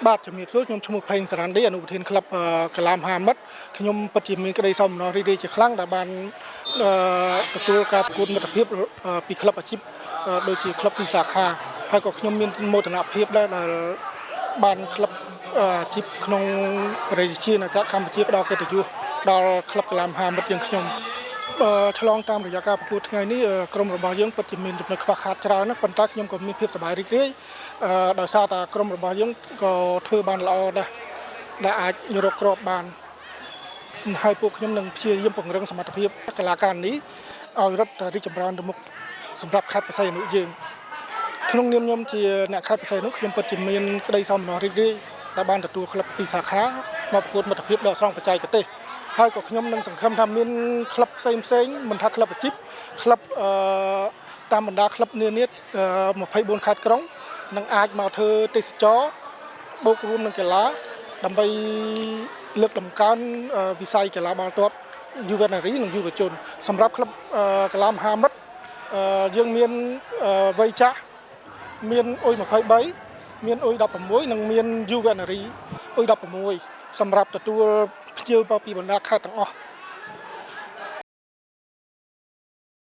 បាទជំរាបសួរខ្ញុំឈ្មោះផេងសារ៉ាន់ឌីអនុប្រធានក្លឹបកីឡាមហាមិត្តខ្ញុំពិតជាមានក្តីសោមនស្សរីករាយជាខ្លាំងដែលបានទទួលការប្រកួតមិត្តភាពពីក្លឹបអាជីពដូចជាក្លឹបពីសាខាហើយក៏ខ្ញុំមានមោទនភាពដែរដែលបានក្លឹបអាជីពក្នុងប្រជាជាតិកម្ពុជាផ្ដល់កិត្តិយសដល់ក្លឹបកីឡាមហាមិត្តយើងខ្ញុំឆ្លងតាមរយៈការប្រកួតថ្ងៃនេះក្រុមរបស់យើងពិតជាមានចំណុចខ្វះខាតច្រើនណាស់ប៉ុន្តែខ្ញុំក៏មានភាពសប្បាយរីករាយដោយសារតែក្រុមរបស់យើងក៏ធ្វើបានល្អដែរដែលអាចរកគ្រាប់បានហើយពួកខ្ញុំនឹងព្យាយាមពង្រឹងសមត្ថភាពកីឡាករនេះឲ្យរឹតតែរីកចម្រើនទៅមុខសម្រាប់ខេត្តព្រះសីហនុយើងក្នុងនាមខ្ញុំជាអ្នកខេត្តព្រះសីហនុខ្ញុំពិតជាមានក្តីសោមនស្សរីករាយដែលបានទទួលក្លឹបពីសាខាមកប្រកួតមិត្តភាពដ៏ស្រង់បច្ចេកទេសហើយក៏ខ្ញុំនឹងសង្ឃឹមថាមានក្លឹបផ្សេងផ្សេងមិនថាក្លឹបអាជីពក្លឹបអឺតាមបណ្ដាក្លឹបនានា24ខេត្តក្រុងនឹងអាចមកធ្វើទេសចរបូករួមនឹងកីឡាដើម្បីលើកតម្កើងវិស័យកីឡាបាល់ទាត់យុវនារីនិងយុវជនសម្រាប់ក្លឹបកីឡាមហាមិត្តយើងមានវ័យចាស់មានអ៊ុយ23មានអ៊ុយ16និងមានយុវនារីអ៊ុយ16សម្រាប់ទទួលភ្ញៀវពីបណ្ដាខេត្តទាំងអស់។